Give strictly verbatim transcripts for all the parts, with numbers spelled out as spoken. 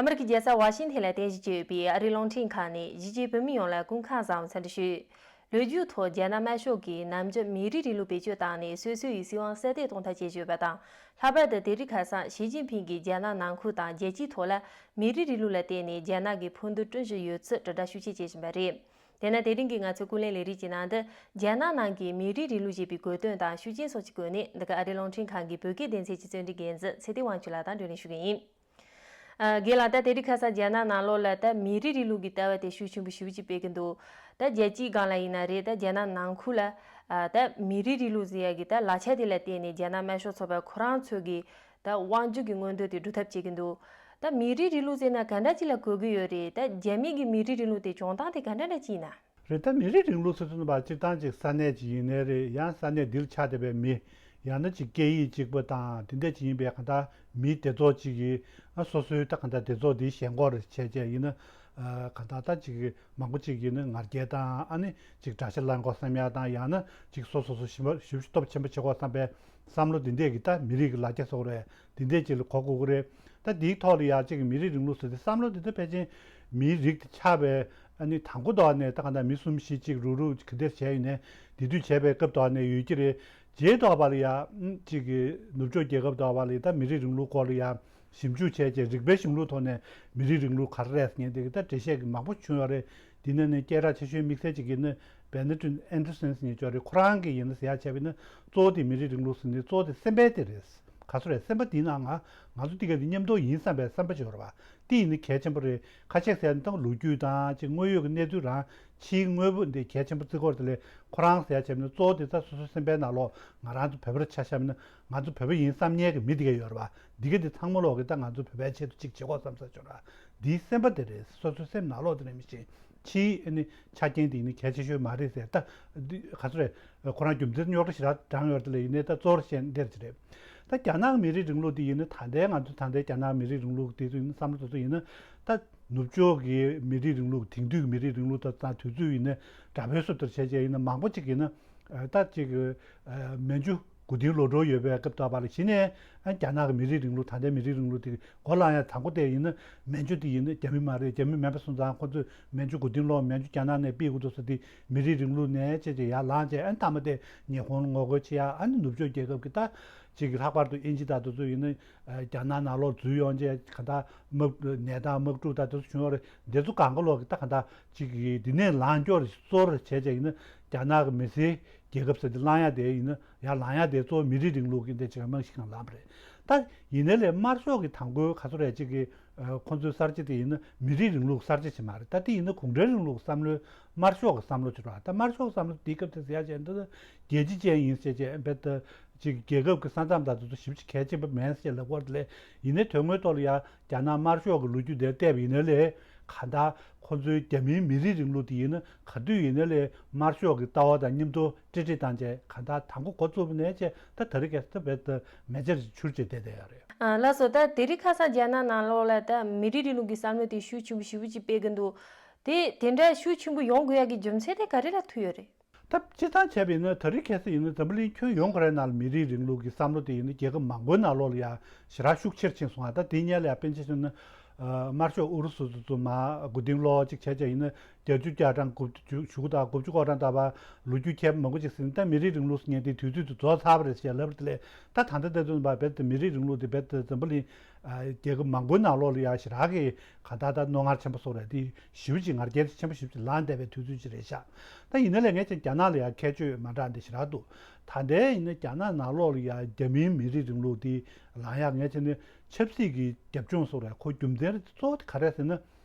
ཨ་མི་རི་ཀའི་རྒྱལ་ས་ཝ་ཤིང་ཐན་ལ་རྟེན་གཞི་བྱས་ཡོད་པའི་ཨ་རིའི་རླུང་འཕྲིན་ཁང་ནས་གཞིས་བྱེས་བོད་མི་ཡོངས་ལ་སྐུ་ཁམས་བཟང་བའི་འཚམས་འདྲི་ཞུ། ལོ་རྒྱུས་ཐོག་རྒྱ་ནག་དམར་ཤོག་གིས་ནམ་རྒྱུན་མི་རིགས་རིང་ལུགས་བེད་སྤྱོད་བཏང་ནས་སོ་སོ་ཡི་སྲིད་དབང་གསལ་སྟོན་གཏོང་ཐབས་བྱེད་བཞིན་ཡོད་པ་དང་། ལྷག་པར་དུ་དེ་རིང་ཁ་སང་ཞི་ཅིན་ཕིང་གིས་རྒྱ་ནག་ནང་ཁུལ་དང་རྒྱལ་སྤྱིའི་ཐོག་ལ་མི་རིགས་རིང་ལུགས་ལ་བརྟེན་ནས་རྒྱ་ནག་གི་ཕུགས་འདུན་བསྐྲུན་བཞིན་ཡོད་ཚུལ་དྲིལ་བསྒྲགས་ཤུགས་ཆེ་བྱེད་བཞིན་པ་རེད། དེས་ན་དེ་རིང་གི་ང་ཚོའི་ཀུན་གླེང་ལས་རིམ་གྱི་ནང་དུ། རྒྱ་ནག་ནང་གི་མི་རིགས་རིང་ལུགས་ཞེས་པའི་གོ་དོན་དང་ཤུགས་རྐྱེན་སོགས་ཀྱི་སྐོར་ནས་འདི་ག་ཨ་རིའི་རླུང་འཕྲིན་ཁང་གི་བོད་སྐད་སྡེ་ཚན་གྱི་རྩོམ་སྒྲིག་འགན་འཛིན་ཚེ་བརྟན་དབང་ཕྱུག་ལགས་དང་བགྲོ་གླེང་ཞུ་གི་ཡིན། ཨ། རྒན་ལགས། ད་དེ་རིང་ཁ་སང་རྒྱ་ནག་ནང་ལོགས་ལ་ད་མི་རིགས་རིང་ལུགས་ཀྱི་ལྟ་བ་དེ་ཤུགས་ཆེན་པོ་ཞེ་པོ་ཅིག་སྤེལ་གྱི་འདུག་ད་རྒྱལ་སྤྱིའི་སྒང་ལ་ཡིན་ན་རེད། ད་རྒྱ་ནག་ནང་ཁུལ་ལ། ཨ། ད་མི་རིགས་རིང་ལུགས་ཟེར་ཡ་གི་ད་ལག་ཆ་དེ་ལ་བརྟེན་ནས་རྒྱ་ནག་དམར་ཤོག་ཚོགས་པ་ཁོ་རང་ཚོ་གི་ད་དབང་སྒྱུར་གྱི་མངོན་འདོད་དེ་སྒྲུབ་ཐབས་བྱེད་ཀྱི་འདུག་ད་མི་རིགས་རིང་ལུགས་ཟེར་ན་ག་འདྲ་ཅིག་ལ་གོ་གི་ཡོད་རེད། ད་རྒྱ་མི་གི་མི་རིགས་རིང་ལུགས་དེ་སྦྱོང་སྟངས་དེ་ག་འདྲ་འདྲ་ཅིག་ཡིན་ན། རེད། ད་མི་རིགས་རིང་ལུགས་ཟེར་དུས་ཙམ་པ་སྤྱིར་བཏང་ཅིག་ས་གནས་ཅིག་ཡིན་ནའི་རེད། ཡང་ས་གནས་འདིར་ཆགས་བསྡད་པའི་མི། ཡང་ན་ཅིག་སྐད་ཡིག་གཅིག་པ་དང་དེ་འདྲ་ཅིག་ཡིན་པའི་གང་ལྟར་མིའི་སྡེ་ཚོགས་ཅིག་གིས་ཨ་སོ་སོའི་ད་གང་ལྟར་སྡེ་ཚོགས་འདིའི་ཞེན་ཁོག་རེ་བྱས་བྱས་ཡིན་ན། ཨ། གང་ལྟར་ད་ཅིག་མང་པོ་ཅིག་ཡིན་ན་ང་རྒྱལ་དང་ཨ་ནི་ཅིག་དགྲ་ཤ་ལངས་དགོས་བསམ་ཡ་དང་། ཡང་ན་ཅིག་སོ་སོ་སོ་ཞིབ་ཞིབ་སྟོབས་ཆེན་པོ་བྱེད་དགོས་བསམ་པའི་བསམ་བློ་འདི་འདྲས་ཀྱི་ད་མི་རིགས་ཀྱི་ལ་རྒྱ་སོགས་རེད། འདི་འདྲས་ཅིག་ལ་གོ་དགོས་ཀྱི་རེད། ད་འདིའི་ཐོག་ལ་ཡ་གཅིག་མི་རིགས་རིང་ལུགས་ཟེར་དེ་བསམ་བློ་འདི་ད་ཕལ་ཆེར་མིའི་རིགས་དེ་ཆགས་པའི་ཨ་ནི་དང་པོ་དོག་ནས་ད་ག་ད་མི་གསུམ་བཞི་གཅིག་རུག་རུག་གི་དེར་བྱས་ཡོད་ནས་དེ་དུས་བྱས་པའི་སྐབས་དོག་ནས་ཡོད་ཀྱི་རེད། རྗེས་དོག་པ་ལ་ཡ་གཅིག་གི་ནུབ་ཕྱོགས་རྒྱལ་ཁབ་དོག་པ་ལ་ཡ་ད་མི་རིགས་རིང་ལུགས་སྐོར་ལ་ཡ་ཞིབ་འཇུག་བྱས་རྗེས་རིག་པའི་གཞུང་ལུགས་ཐོག་ནས་མི་རིགས་རིང་ལུགས་ག་རེ་རེད་ཟེར་མཁན་དེ་གི་ད་འགྲེལ་བཤད་ཀྱི་མང་པོ་བྱུང་ཡོད་རེད། འདི་ནས་ནི་སྐད་གྲགས་ཆེ་ཤོས་དམིགས་བསལ་གཅིག་གི་ནི་Benedict Anderson ཟེར་མཁན་ཅིག་ཡོད་རེད། ཁོ་རང་གིས་ཡིན་ན་ཟེར་ཡ་བྱས་པ་ཡིན་ན་གཙོ་བོ་དེ་མི་རིགས་རིང་ལུགས་ཟེར་ནི་གཙོ་བོ་དེ་སེམས་པའི་དེ་རེད། ག་ཚོད་རེད། སེམས་པ་འདིའི་ནང་ང་ང་ཚོ་འདི་ག་དེ་མཉམ་དུ་ཡིན་བསམ་པའི་བསམ་པ་ཅིག་ཡོད་རེད་བ། འདི་ཡིན་ན་གལ་ཆེན་པོ་རེད། ཁ་ཤས་ཟེར་ན་ད་ལོ་རྒྱུས་དང་ཅིག་དངོས་ཡོད་ཀྱི་གནས་ཚུལ་རང་ཕྱིའི་དངོས་པོ་འདི་གལ་ཆེན་པོ་བརྩི་སྐོར་དེ་ལས་ཁོ་རང་ཟེར་ཡ་བྱས་ན་གཙོ་བོ་དེ་ད་སོ་སོའི་སེམས་པའི་ནང་ལོགས་ང་རང་ཚོ་བོད་པར་ཆ་བཞག་ན་ང་ཚོ་བོད་པ་ཡིན་བསམ་མཁན་གྱི་མི་འདི་ག་ཡོད་རེད་བ། འདི་ག་འདི་ཚང་མ་ལོག་གི་ད་ང་ཚོ་བོད་པའི་ཆེད་དུ་ཅིག་བྱེད་དགོས་བསམ་ས་ཅིག་ཡོད་རེད་བ། འདིའི་སེམས་པ་དེ་རེད། སོ་སོའི་སེམས་ནང་ལོགས་དེ་རེད། མི་ཤེས། ཕྱིའི་ཨ་ནི་ཆ་རྐྱེན་དེ་ཡིན་ན་གལ་ཆེ་ཤོས་མ་རེད་ཟེར། ད་འདི་ག་ཚོད་རེད། ཁོ་རང་རྒྱུ་མཚན་རྙོག་དྲ་ཞེ་དྲག་དྲངས་ཡོད་རེད། དེ་ལས་ཡིན་ནའི་ད་གཙོ་བོར་བཤད་འདིར་ཅིག་རེད། ད་རྒྱ་ནག་མི་རིགས་རིང་ལུགས་དེ་ཡིན་ན་ད་ལྟའི་ང་ཚོ་ད་ལྟའི་རྒྱ་ནག་མི་རིགས་རིང་ལུགས་དེ་ཚོ་ཡིན་ན་བསམ་བློ་དེ་ཚོ་ཡིན་ན་ད་ནུབ་ཕྱོགས་ཀྱི་མི་རིགས་རིང་ལུགས་དེང་དུས་ཀྱི་མི་རིགས་རིང་ལུགས་དང་དུས་ཚོད་ཡིན་ན་འདྲ་པོའི་བཟོ་ལྟར་བྱས་བྱས་ཡིན་ན་མང་པོ་ཅིག་ཡིན་ན་ད་ཅིག་མན་ཇུ་གོ་དེའི་ལོ་འགྲོ་ཡོད་པའི་སྐབས་དོག་པ་ལ་གཞི་ནས་རྒྱ་ནག་གི་མི་རིགས་རིང་ལུགས་ད་ལྟའི་མི་རིགས་རིང་ལུགས་དེ་གོ་ལངས་ཡ་དང་པོ་དེ་ཡིན་ན་མན་ཇུ་དེ་ཡིན་ན་རྒྱ་མི་མ་རེད། རྒྱ་མི་མིན་པ་སོང་ཙང་ཁོ་ཚོས་མན་ཇུ་གོ་དེའི་ལོ་མན་ཇུ་རྒྱ་ནག་ནས་ཕུད་དགོས་འདུག་ཟེར་དེ་མི་རིགས་རིང་ལུགས་ནས་བྱས་བྱས་ཡར་ལངས་བྱས་ཨ་ནི་མཐའ་མ་དེ་ཉི་ཧོང་ལ་ངོ་རྒོལ་བྱེད་ཡ། ཨ་ནི་ནུབ་ཕྱོགས་རྒྱལ་ཁབ་ཀྱི་ད་ཅིག་ལྷག་པར་དུ་དབྱིན་ཇི་དང་དེ་ཚོ་ཡིན་ན་རྒྱ་ནག་ནང་ལོགས་འཛུལ་ཡོང་བྱས་ག་ད་དམག་ནས་ད་དམག་འཁྲུག་དང་དེ་ཚོ་བྱུང་བ་རེད། དེ་ཚོ་གང་ག་ལོག་གི་ད་ག་ད་ཅིག་འདི་ནས་ལངས་སྐྱོར་གཙོ་བོར་བྱས་བྱས་ཡིན་ན་རྒྱ་ནག་གི་མི་སེར་རྒྱལ་ཁབ་ཟེར་དེ་ལངས་ཡ་དེ་ཡིན་ན་ཡར་ལངས་ཡ་དེ་གཙོ་བོ་མི་རིགས་རིང་ལུགས་ཀྱི་འདི་ཅིག་རྨང་གཞི་སྒང་ལངས་པ་རེད། ད་ཡིན་ནའི་ལས་དམར་ཤོག་གི་དང་པོའི་ག་ཚོད་རེད་ཅིག་གི་ཁོ་ཚོའི་གསར་བརྗེ་དེ་ཡིན་ན་མི་རིགས་རིང་ལུགས་གསར་བརྗེ་ཅིག་མ་རེད། ད་དེ་ཡིན་ན་གུང་ཁྲན་རིང་ལུགས་བསམ་བློའི་དམར་ཤོག་གི་བསམ་བློ་ཅིག་རེད། ད་དམར་ཤོག་གི་བསམ་བློ་དེའི་སྐབས་དེ་ཟེར་ཡ་བྱས་ན་ད་རྒྱལ་སྤྱི་ཅན་ཡིན་ཟེར་བྱས་རྦད་དེ་ཅིག་རྒྱལ་ཁབ་ཀྱི་ས་མཚམས་དང་དེ་ཚོ་ཞིབ་ཅིག་གལ་ཆེན་པོ་མེད་ཟེར་ལབ་ཀྱི་ཡོད་རེད། དེ་ལས་ཡིན་ནའི་དོན་དངོས་ཐོག་ལ་ཡ་རྒྱ་ནག་དམར་ཤོག་གི་ལོ་རྒྱུས་དེར་བལྟས་པ་ཡིན་ན་ལས་གང་ལྟར་ཁོ་ཚོའི་རྒྱ་མིའི་མི་རིགས་རིང་ལུགས་དེ་ཡིན་ན་ག་དུས་ཡིན་ན་ལས་དམར་ཤོག་གི་ལྟ་བ་དང་མཉམ་དུ་ཀྲིག་ཀྲིག་བཏང་བྱས་གང་ལྟར་དང་པོ་འགོ་བཙུགས་པ་ནས་བྱས་ད་དེ་རིང་ཁ་སང་རྦད་དེ་མེ་ལྕེ་རེ་འཕྱུར་བྱས་བསྡད་བསྡད་ཡོད་རེད། ཨ། ལགས་སོ། ད་དེ་རིང་ཁ་སང་རྒྱ་ནག་ནང་ལོགས་ལ་ད་མི་རིགས་རིང་ལུགས་ཀྱི་བསམ་བློ་དེ་ཤུགས་ཆེན་པོ་ཞེ་པོ་ཅིག་སྤེལ་གྱི་འདུག་དེ་དེ་འདྲ་ཤུགས་ཆེན་པོ་ཡོང་དགོས་ཡ་གི་རྒྱུ་མཚན་དེ་ག་རེ་ལ་ཐུག་ཡོད་རེད། ད་སྤྱིར་བཏང་བྱས་པ་ཡིན་ན་དེ་རིང་ཁ་སང་ཡིན་ན་འཛམ་བུ་གླིང་ཁྱོན་ཡོངས་ཁོ་རའི་ནང་ལ་མི་རིགས་རིང་ལུགས་ཀྱི་བསམ་བློ་དེ་ཡིན་ན་རྒྱལ་ཁབ་མང་པོའི་ནང་ལོགས་ལ་ཡ་ཞེ་དྲག་ཤུགས་ཆེར་ཕྱིན་སོང་ང་། ད་དེ་སྔོན་ལ་ཡ་དཔེར་ན་ཆ་བཞག་ན་དམར་ཤོག་ཨུ་རུ་སུ་དེ་ཚོ་མར་མགོ་རྟིང་སློག་ཅིག་བྱས་བྱས་ཡིན་ན་བརྒྱད་ཅུ་གྱ་གྲངས་དགུ་བཅུ་གཞུག་གུ་དང་དགུ་བཅུ་གོ་གྲངས་ལྟ་བུ་ལོ་རྒྱུས་མཁས་པ་མང་པོ་ཅིག་ཟེར་ན་ད་མི་རིགས་རིང་ལུགས་ཟེར་མཁན་དེ་དུས་ཚོད་དེ་རྫོགས་ཚར་བ་རེད་ཟེར་ལབ་པ་དེ་ལས་ད་ད་ལྟ་ད་དུང་བར་རྦད་དེ་མི་རིགས་རིང་ལུགས་དེ་རྦད་དེ་འཛམ་བུ་གླིང་རྒྱལ་ཁབ་མང་པོའི་ནང་ལོགས་ལ་ཡ་ཞེ་དྲག་གི་གང་ལྟར་ད་རྣོ་ངར་ཆེན་པོ་བཟོ་རེད། དེ་ཞེ་པོ་ཅིག་ངར་རྒྱལ་ཆེན་པོ་ཞེ་པོ་ཅིག་ལངས་བསྡད་པའི་དུས་ཚོད་ཅིག་རེད་ཤག་ད་ཡིན་ན་ལས་ངས་ཀྱང་རྒྱ་ནག་ལ་ཡ་ཁྱད་ཆོས་མ་འདྲ་འདི་ཞེ་དྲག་འདུག་ད་ལྟའི་ཡིན་ན་རྒྱ་ནག་ནང་ལོགས་ལ་ཡ་རྒྱ་མིའི་མི་རིགས་རིང་ལུགས་དེ་ལངས་ཡག་ངས་བྱས་ནས་ཆབ་སྲིད་ཀྱི་རྒྱབ་ལྗོངས་བཟོ་རེད། ཁོ་རྒྱུ་མཚན་རེད་གཙོ་བོ་དེ་ག་རེ་ཟེར་ན།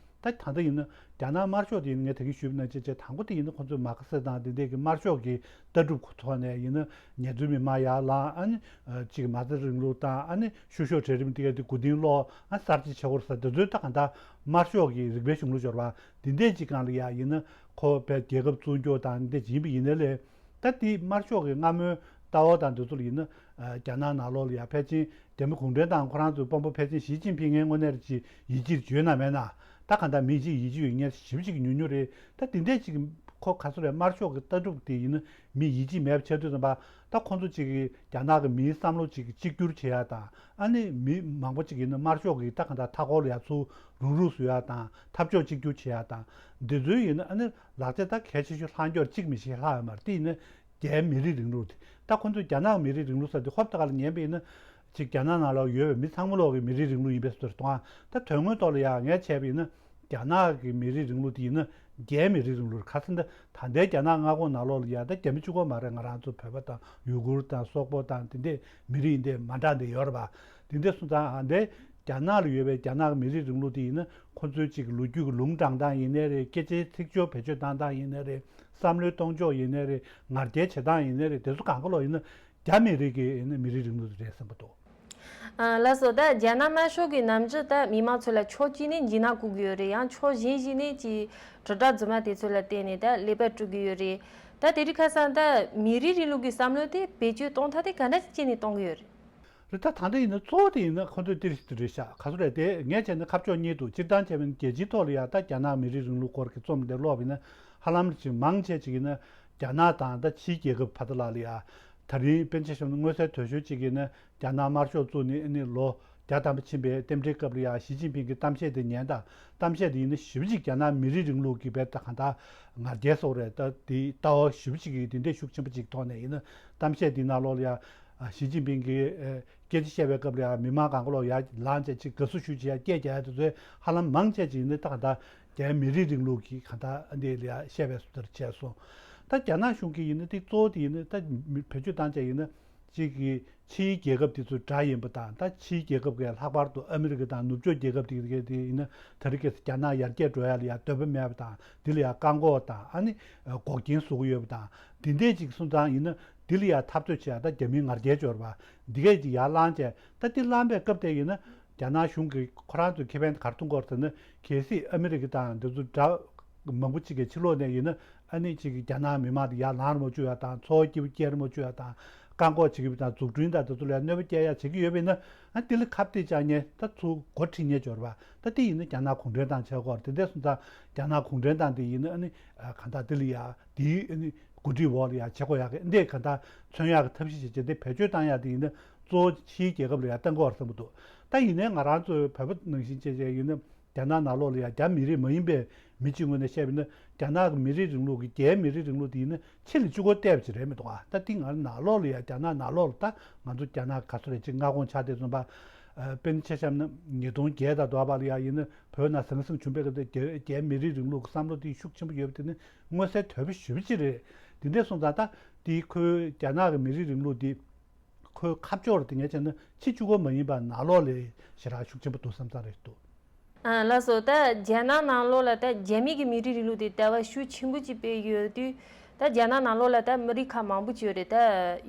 ད་ད་ལྟ་ཡིན་ན་རྒྱ་ནག་དམར་ཤོག་དེ་ཡིན་ན་ངས་ད་གིན་ཞུས་པ་ནང་བཞིན་བྱས་དང་པོ་དེ་ཡིན་ན་ཁོ་ཚོས་མར་ཁེ་སི་དང་དེ་འདྲས་ཀྱི་དམར་ཤོག་གི་ལྟ་གྲུབ་ཐོག་ནས་ཡིན་ན་ཉེ་ཚན་མི་མང་ཡར་ལངས། ཨ་ནི་གཅིག་མ་རྩ་རིང་ལུགས་དང་ཨ་ནི་བཤུ་གཞོག་གྲལ་རིམ་དེ་ག་དེ་མགོ་རྟིང་སློག་ཨ་གསར་བརྗེ་བྱེད་དགོས་ཟེར་དེ་ཚོའི་ད་གང་ལྟར་དམར་ཤོག་གི་རིག་པའི་གཞུང་ལུགས་སྦྱོར་བ་དེ་འདྲས་ཅིག་སྒང་ལ་ཡ་ཡིན་ན་ཁོ་བས་རྒྱལ་ཁབ་བཙུགས་རྒྱུ་དང་འདི་འདྲས་ཅིག་ཡིན་པ་ཡིན་ན་ལས། ད་དེ་དམར་ཤོག་གི་སྔ་མོའི་ལྟ་བ་དང་འདི་ཚོ་ལ་ཡིན་ན་རྒྱ་ནག་ནང་ལོགས་ལ་ཡ་ཕལ་ཆེར་རྒྱ་མི་གུང་ཁྲན་ཏང་ཁོ་རང་ཚོའི་དཔོན་པོ་ཕལ་ཆེར་ཞི་ཅིན་ཕིང་ངའི་དངོས་གནས་ཅིག་ཡིད་ཆེས་བྱོས་ན་མེད་ན། ད་གང་ལྟར་མི་གཅིག་ཡིད་ཆེས་ཡོད་མཁན་ཞེ་པོ་ཅིག་ཉུང་ཉུང་རེད། ད་དེ་འདྲས་ཅིག་ཁོ་ག་ཚོད་རེད། དམར་ཤོག་གི་ལྟ་གྲུབ་དེ་ཡིན་ན་མི་ཡིད་ཆེས་མེད་པ་ཆགས་དུས་ཙམ་པ། ད་ཁོང་ཚོ་གཅིག་གིས་རྒྱ་ནག་གི་མིའི་བསམ་བློ་གཅིག་གཅིག་གྱུར་བྱེད་ཡ་དང་། ཨ་ནི་མི་མང་པོ་གཅིག་ཡིན་ན་དམར་ཤོག་གི་ད་གང་ལྟར་མཐའ་འཁོར་ལ་ཡ་ཚུར་རུག་རུག་བཟོ་ཡ་དང་། འཐབ་ཕྱོགས་གཅིག་གྱུར་བྱེད་ཡ་དང་། འདི་ཚོའི་ཡིན་ན་ཨ་ནི་ལག་ཆ་ད་གལ་ཆེ་ཤོས་ལྷག་མཁན་གཅིག་མི་ཤེས་ལྷག་ཡོད་མ་རེད། དེ་ཡིན་ན་རྒྱའི་མི་རིགས་རིང་ལུགས་དེ། ད་ཁོང་ཚོས་རྒྱ་ནག་མི་རིགས་རིང་ལུགས་ཟེར་དེ་ཧོབ་ཏེ་ཁ་ལ་ཉན་པ་ཡིན་ན། ཅིག་རྒྱ་ནག་ནང་ལ་ཡོད་པའི་མི་ཚང་མ་ལོག་གི་མི་རིགས་རིང་ལུགས་ཡིན་པའི་བཟོ་འདྲ་དང་། ད་དོན་དངོས་ཐོག་ལ་ཡ་ངས་བྱས་པ་ཡིན་ན། རྒྱ་ནག་གི་མི་རིགས་རིང་ལུགས་དེ་ཡིན་ན་རྒྱའི་མི་རིགས་རིང་ལུགས་རེད། ཁ་སང་ད་ད་ལྟའི་རྒྱ་ནག་མངའ་ཁོངས་ནང་ལོགས་ལ་ཡ་ད་རྒྱ་མི་གཅིག་པོ་མ་རེད། ང་རང་ཚོ་བོད་པ་དང་ཡུ་གུར་དང་སོག་པོ་དང་དེ་འདྲའི་མི་རིགས་འདི་མ་འདྲ་འདི་ཡོད་རེད་པ། དེ་འདྲ་སོང་ཙང་ཨ་འདྲའི་རྒྱ་ནག་ལ་ཡོད་པའི་རྒྱ་ནག་གི་མི་རིགས་རིང་ལུགས་དེ་ཡིན་ན་ཁོ་ཚོའི་གཅིག་ལོ་རྒྱུས་ཀྱི་ལུང་དྲངས་སྟངས་ཡིན་ནའི་རེད། སྐད་ཆའི་ཚིག་སྦྱོར་བེད་སྤྱོད་བཏང་སྟངས་ཡིན་ནའི་རེད། བསམ་བློའི་གཏོང་ཕྱོགས་ཡིན་ནའི་རེད། ང་རྒྱལ་བྱེད་སྟངས་ཡིན་ནའི་རེད། དེ་ཚོ་གང་ག་ལོག་ཡིན་ན་རྒྱ་མི་རིགས་ཀྱི་ཡིན་ན་མི་རིགས་རིང་ལུགས་རེད་བསམ་གྱི་འདུག་ཨ། ལགས་སོ། ད་རྒྱ་ནག་དམར་ཤོག་གི་ནམ་རྒྱུན་ད་མི་མང་ཚོ་ལ་ཕྱོགས་གཅིག་ནས་འཇིགས་སྣང་བསྐུལ་གྱི་ཡོད་རེད། ཡང་ཕྱོགས་གཞན་ཞིག་ནས་ཀྱི་དྲིལ་བསྒྲགས་རྫུན་མ་དེ་ཚོ་ལ་བརྟེན་ནས་ད་ཀླད་པ་དཀྲུག་གི་ཡོད་རེད། ད་དེ་རིང་ཁ་སང་ད་མི་རིགས་རིང་ལུགས་ཀྱི་བསམ་བློ་དེ་བེད་སྤྱོད་གཏོང་ཐབས་དེ་ག་འདྲ་ཅིག་བྱས་ནས་གཏོང་གི་ཡོད་རེད། རེད། ད་ད་ལྟ་ཡིན་ན་གཙོ་བོ་དེ་ཡིན་ན་ཁོ་ཚོས་དེ་རེད་ཤག་ག་ཚོད་རེད་དེ། ངས་བྱས་ན་ཁ་ཕྱོགས་གཉིས་འདུག་སྤྱིར་བཏང་བྱས་པ་ཡིན་ན་རྒྱལ་སྤྱིའི་ཐོག་ལ་ཡ་ད་རྒྱ་ནག་མི་རིགས་རིང་ལུགས་སྐོར་གྱི་རྩོམ་དེ་ཀློག་པ་ཡིན་ན། ཧ་ལམ་ཅིག་མང་ཆེ་ཅིག་ཡིན་ན་རྒྱ་ནག་དང་ད་ཕྱིའི་རྒྱལ་ཁབ་ཕ་ད་ལ་ལ་ཡ། ད་རིང་དཔེར་ན་ཆ་བཞག་ན་མངོན་གསལ་དོད་ཤོས་གཅིག་ཡིན་ན་རྒྱ་ནག་དམར་ཤོག་བཙུགས་ནས་ཨ་ནི་ལོ་བརྒྱ་ཐམ་པ་ཕྱིན་པའི་རྟེན་འབྲེལ་སྐབས་ལ་ཡ་ཞི་ཅིན་ཕིང་གི་གཏམ་བཤད་དེ་ཉན་དང་། གཏམ་བཤད་དེ་ཡིན་ན་ཞེ་པོ་ཅིག་རྒྱ་ནག་མི་རིགས་རིང་ལུགས་ཀྱི་བེད་ད་གང་ལྟར་ང་རྒྱལ་སོགས་རེད། ད་དེ་ལྟ་བ་ཞེ་པོ་ཅིག་གི་དེ་འདྲའི་ཤུགས་ཆེན་པོ་ཅིག་ཐོག་ནས་ཡིན་ན་གཏམ་བཤད་དེའི་ནང་ལོགས་ལ་ཡ་ཞི་ཅིན་ཕིང་གིས་སྐད་ཆ་བཤད་པའི་སྐབས་ལ་ཡ་མི་མང་གང་ག་ལོག་ཡར་ལངས་བྱས་ཅིག་དགའ་བསུ་ཞུ་བྱས་ཡ་སྐད་རྒྱག་ཡ་དེ་ཚོའི་ཧ་ལམ་མང་ཆེ་ཅིག་ཡིན་ན་ད་གང་ལྟར་རྒྱའི་མི་རིགས་རིང་ལུགས་ཀྱི་གང་ལྟར་འདི་ལ་ཡ་བཤད་པའི་བཟོ་ལྟར་བྱས་སོང་། ད་རྒྱ་ནག་གཞུང་གིས་ཡིན་ན་དེ་གཙོ་བོ་དེ་ཡིན་ན་ད་མི་བེད་སྤྱོད་བཏང་བྱས་ཡིན་ན། གཅིག་གིས་ཕྱིའི་རྒྱལ་ཁབ་དེ་ཚོའི་དགྲ་ཡིན་པ་དང་། ད་ཕྱིའི་རྒྱལ་ཁབ་ཀྱིས་ལྷག་པར་དུ་ཨ་མི་རི་ཀ་དང་ནུབ་ཕྱོགས་རྒྱལ་ཁབ་དེ་གས་དེ་ཡིན་ན་དེ་རིང་ཁ་སང་རྒྱ་ནག་ཡར་རྒྱས་འགྲོ་ཡ་ལ་ཡ་འདོད་པ་མེད་པ་དང་། དེ་ལ་ཡ་བཀག་འགོག་དང་ཨ་ནི་འགོག་རྐྱེན་བཟོ་གི་ཡོད་པ་དང་། དེ་འདྲས་ཅིག་སོང་ཙང་ཡིན་ན་དེ་ལ་ཡ་འཐབ་རྩོད་བྱེད་ཡ་ད་རྒྱ་མིའི་ང་རྒྱལ་འབྱོར་བ་འདི་གས་ཅིག་ཡར་ལངས་བྱས། ད་དེ་ལངས་པའི་སྐབས་དེ་ཡིན་ན་རྒྱ་ནག་གཞུང་གིས་ཁོ་རང་ཚོའི་ཁེ་ཕན་ག་རེ་མཐོང་གི་ཡོད་རེད་ཟེར་ན། གལ་སྲིད་ཨ་མི་རི་ཀ་དང་འདི་ཚོ་དགྲ་མང་པོ་ཅིག་གིས་ཕྱི་ལོགས་ནས་ཡིན་ན་ཨ་ནི་ཅིག་རྒྱ་ནག་མི་མང་དེ་ཡར་ལངས་ར་མ་བཅུག་ཡ་དང་། འཚོ་བ་སྐྱིད་པོ་སྐྱེལ་ར་མ་བཅུག་ཡ་དང་། བཀག་འགོག་བྱེད་ཀྱི་ཡོད་པ་དང་། འཛུགས་སྐྲུན་དང་དེ་ཚོ་ལ་ཡ་གནོད་པ་སྐྱེལ་ཡ་བྱེད་ཀྱི་ཡོད་པ་ཡིན་ན། ཨ་དེ་ལ་ཁ་གཏད་བཅག་མཁན་ད་ཚུར་འགོ་ཁྲིད་མཁན་འབྱོར་བ་ད་དེ་ཡིན་ན་རྒྱ་ནག་གུང་ཁྲན་ཏང་ཆགས་ཀྱི་ཡོད་རེད། དེ་འདྲ་སོང་ཙང་རྒྱ་ནག་གུང་ཁྲན་ཏང་དེ་ཡིན་ན་ཨ་ནི་གང་ལྟར་དེ་ལ་ཡ་དེའི་ཨ་ནི་འགོ་ཁྲིད་འོག་ལ་ཡ་བྱེད་དགོས་ཡག་གི་འདི་གང་ལྟར་མཚོན་ཡག་གི་ཐབས་ཤེས་བྱས་བྱས་དེ་བེད་སྤྱོད་བཏང་ཡག་དེ་ཡིན་ན་གཙོ་བོ་ཕྱིའི་རྒྱལ་ཁབ་ལ་ཡ་བཏང་གི་ཡོད་རེད་བསམ་གྱི་འདུག་ད་ཡིན་ནའི་ང་རང་ཚོའི་བོད་པ་ནང་བཞིན་བྱས་བྱས་ཡིན་ན། རྒྱ་ནག་ནང་ལོགས་ལ་ཡ་རྒྱ་མི་རིགས་མ་ཡིན་པའི་མི་གཅིག་ངོས་ནས་བཤད་པ་ཡིན་ན། རྒྱ་ནག་གི་མི་རིགས་རིང་ལུགས་ཀྱི་རྒྱའི་མི་རིགས་རིང་ལུགས་དེ་ཡིན་ན་ཕྱི་ལ་གཅིག་པོ་བལྟས་པ་ཅིག་རེད་མི་འདུག་ཨ། ད་དེ་ང་ནང་ལོགས་ལ་ཡ་རྒྱ་ནག་ནང་ལོགས་ལ་ད་ང་ཚོ་རྒྱ་ནག་ག་ཚོད་རེད་ཅིག་མངའ་ཁོངས་ཆགས་དེ་ཙམ་པ། ཨ་དཔེར་ན་ཆ་བཞག་ན་ཉིས་སྟོང་བརྒྱད་དང་དོག་པ་ལ་ཡ་ཡིན་ན་བོད་ནང་ཟང་ཟིང་བྱུང་པའི་སྐབས་དེ་རྒྱ་རྒྱའི་མི་རིགས་རིང་ལུགས་ཀྱི་བསམ་བློ་དེ་ཤུགས་ཆེན་པོ་ཡོད་པ་དེ་ནི་མངོན་གསལ་དོད་པོ་ཞེ་པོ་ཅིག་རེད། དེ་འདྲ་སོང་ཙང་ད་དེ་ཁོའི་རྒྱ་ནག་གི་མི་རིགས་རིང་ལུགས་དེ། ཁོའི་ཁ་ཕྱོགས་རེད་དེ་ངས་བྱས་ན་ཕྱི་གཅིག་པོ་མ་ཡིན་པར་ནང་ལོགས་ལ་ཞེ་དྲག་ཤུགས་ཆེན་པོ་འདུག་བསམ་ས་རེད་འདུག་ཨ་ལགས་སོ། ད་རྒྱ་ནག་ནང་ལོགས་ལ་ད་རྒྱ་མི་གི་མི་རིགས་རིང་ལུགས་དེ་ལྟ་བ་ཤུགས་ཆེན་པོ་ཅིག་སྤེལ་ཡོད་དུས། ད་རྒྱ་ནག་ནང་ལོགས་ལ་ད་མི་རིགས་ཁག་མང་པོ་ཅིག་ཡོད་རེད། ད་